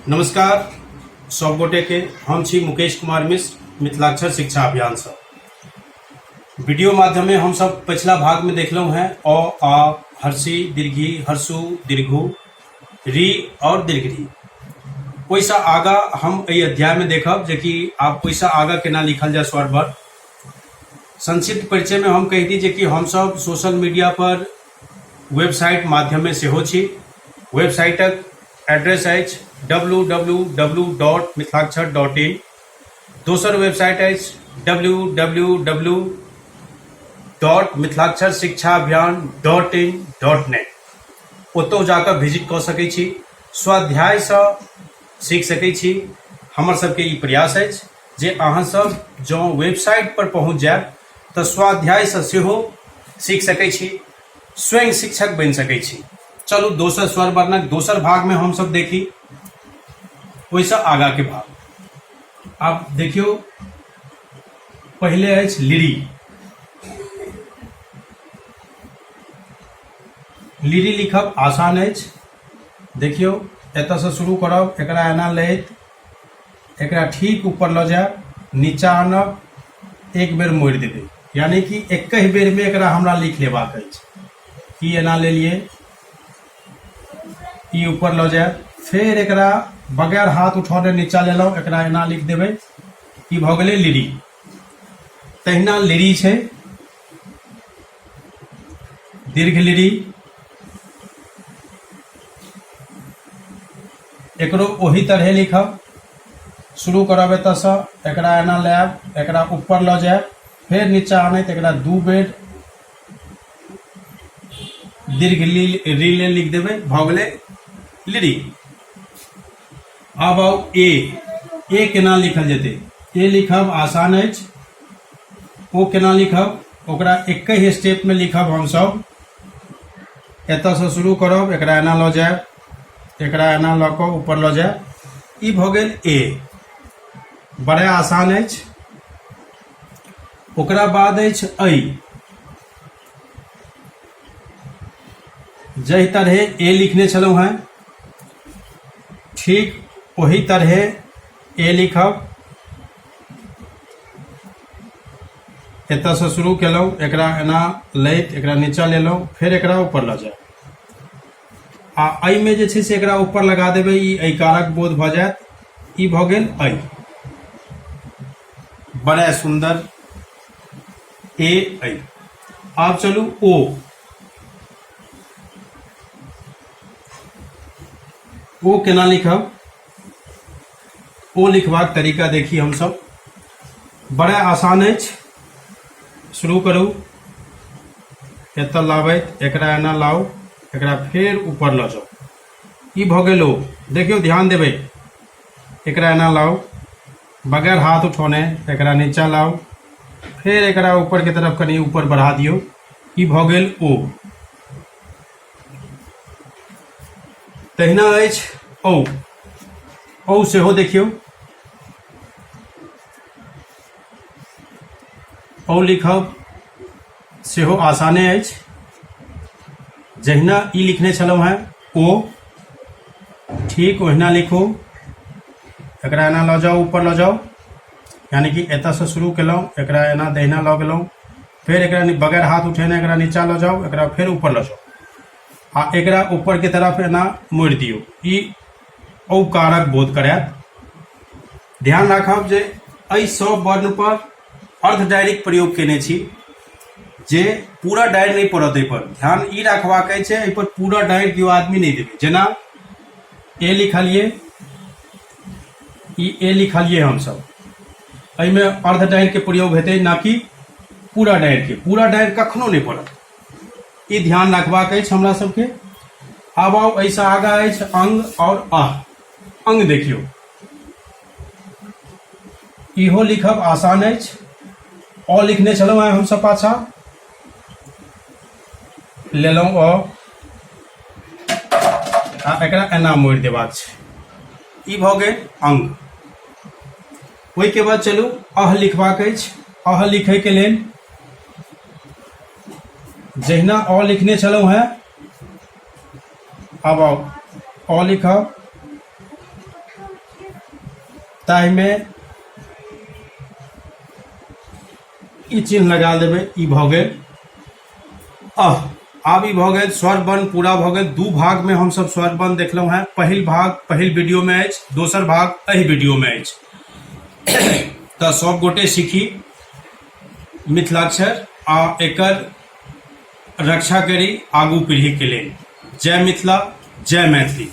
नमस्कार सब गोटे के, हम छी मुकेश कुमार मिश्र, मिथिलाक्षर शिक्षा अभियान से। वीडियो माध्यम में हम सब पिछला भाग में देखलहुँ हैं अ, आ, हर्षी, दीर्घी, हर्षु, दीर्घु, री और दीर्घ री। ओहिसँ आगा हम एहि अध्याय में देखब जे कि आब ओहिसँ आगा केना लिखल जाय स्वर वर्ण। संक्षिप्त परिचय में हम कहि दी जे कि हमसब सोशल मीडिया पर वेबसाइट माध्यमे सेहो छी। वेबसाइटक एड्रेस अछि W W W dot Mithilakshar dot in. दोसर वेबसाइट अछि W W W dot Mithilakshar Shiksha Abhiyan dot in dot net. ओतहु जाकऽ विजिट कऽ सकै छी, स्वाध्यायसँ सीख सकै छी। हमर सबके ई प्रयास अछि जे अहाँ सब जँ वेबसाइट पर पहुँच जायब तऽ स्वाध्यायसँ सेहो सीख सकै छी, स्वयं शिक्षक बनि सकै छी। चलू, दोसर स्वर वर्णक दोसर भागमे हमसब देखी ओहिसँ आगाके भाग। आब देखियौ, पहिले अछि लिरी। लिरी लिखब आसान अछि। देखियौ, एतऽसँ शुरू करब, एकरा एना लैत एकरा ठीक ऊपर लऽ जायब, नीचा आनब, एक बेर मोड़ि देबै, यानी कि एकहि बेरमे एकरा हमरा लिख लेबाक अछि। ई एना लेलियै, ई ऊपर लऽ जायब, फेर एकरा बगैर हाथ उठौने नीचा लेलहुँ, एकरा एना लिख देबै। ई भऽ गेलै लिरी। तहिना लिरी छै दीर्घ लिरी। एकरो ओही तरहे लिखब। शुरू करब एतऽसँ, एकरा एना लायब, एकरा ऊपर लऽ जायब, फेर नीचा आनैत एकरा दू बेर दीर्घ री ले लिख देबै। भऽ गेलै लिरी। आब आउ ए। ए केना लिखल जेतै? ए लिखब आसान अछि। ओ केना लिखब? ओकरा एकहि स्टेपमे लिखब हमसभ। एतऽसँ शुरू करब, एकरा एना लऽ जायब, एकरा एना लऽ कऽ ऊपर लऽ जायब। ई भऽ गेल ए। बड़ा आसान अछि। ओकरा बाद अछि ऐ। जाहि तरहे ए लिखने छलहुँ हेँ, ठीक ओही तरहे ए लिखब। एतऽसँ शुरू केलहुँ, एकरा एना लैत एकरा नीचा लेलहुँ, फेर एकरा ऊपर लऽ जायब आ एहिमे जे छै से एकरा ऊपर लगा देबै। ई ऐकारक बोध भऽ जायत। ई भऽ गेल ऐ। बड़ा सुन्दर ए ऐ। आब चलू ओ। ओ केना लिखब? ओ लिखबाक तरीका देखी हमसब, बड़ा आसान अछि। शुरू करू, एतऽ लाबैत एकरा एना लाउ, एकरा फेर ऊपर लऽ जाउ। ई भऽ गेल ओ। देखियौ, ध्यान देबै, एकरा एना लाउ, बगैर हाथ उठौने एकरा नीचा लाउ, फेर एकरा ऊपर के तरफ कनि ऊपर बढ़ा दियौ। ई भऽ गेल ओ। तहिना अछि औ। औ सेहो देखियौ, औ लिखब सेहो आसाने अछि। जहिना ई लिखने छलहुँ हेँ ओ, ठीक ओहिना लिखू। एकरा एना लऽ जाउ, ऊपर लऽ जाउ, यानी कि एतऽसँ शुरू केलहुँ, एकरा एना दहिना लऽ गेलहुँ, फेर एकरा बगैर हाथ उठेने एकरा नीचा लऽ जाउ, एकरा फेर ऊपर लऽ जाउ आ एकरा ऊपर के तरफ एना मोड़ि दियौ। ई औकारक बोध करायत। ध्यान राखब जे एहि सब वर्ण पर अर्ध डायरीक प्रयोग केने छी, जे पूरा डायरी नहि पड़त। एहि पर ध्यान ई राखबाक अछि, एहि पर पूरा डायरी केओ आदमी नहि देबै। जेना ए लिखलियै, ई ए लिखलियै हमसब, एहिमे अर्ध डायरी के प्रयोग हेतै, ना कि पूरा डायरी के। पूरा डायरी कखनो नहि पड़त, ई ध्यान रखबाक अछि हमरा सबके। आब आउ, एहिसँ आगा अछि अंग और अह। अंग देखियौ, इहो लिखब आसान अछि। अ लिखने छलहुँ हेँ हमसब, पाछा लेलहुँ अ आ एकरा एना मोड़ि देबाक छै। ई भऽ गेल अंग। ओहिके बाद चलू, अह लिखबाक अछि। अह लिखैके लेल जहिना अ लिखने छलहुँ हेँ, आब आउ अ लिखब। ताहिमे ई चिन्ह लगा देबै। ई भऽ गेल अह। आब ई भऽ गेल स्वर वर्ण पूरा भऽ गेल। दू भागमे हमसभ स्वर वर्ण देखलहुँ हेँ। पहिल भाग पहिल वीडियोमे अछि, दोसर भाग एहि वीडियोमे अछि। तऽ सभ गोटे सीखी मिथिलाक्षर आ एकर रक्षा करी आगू पीढ़ीके लेल। जय मिथिला, जय मैथिली।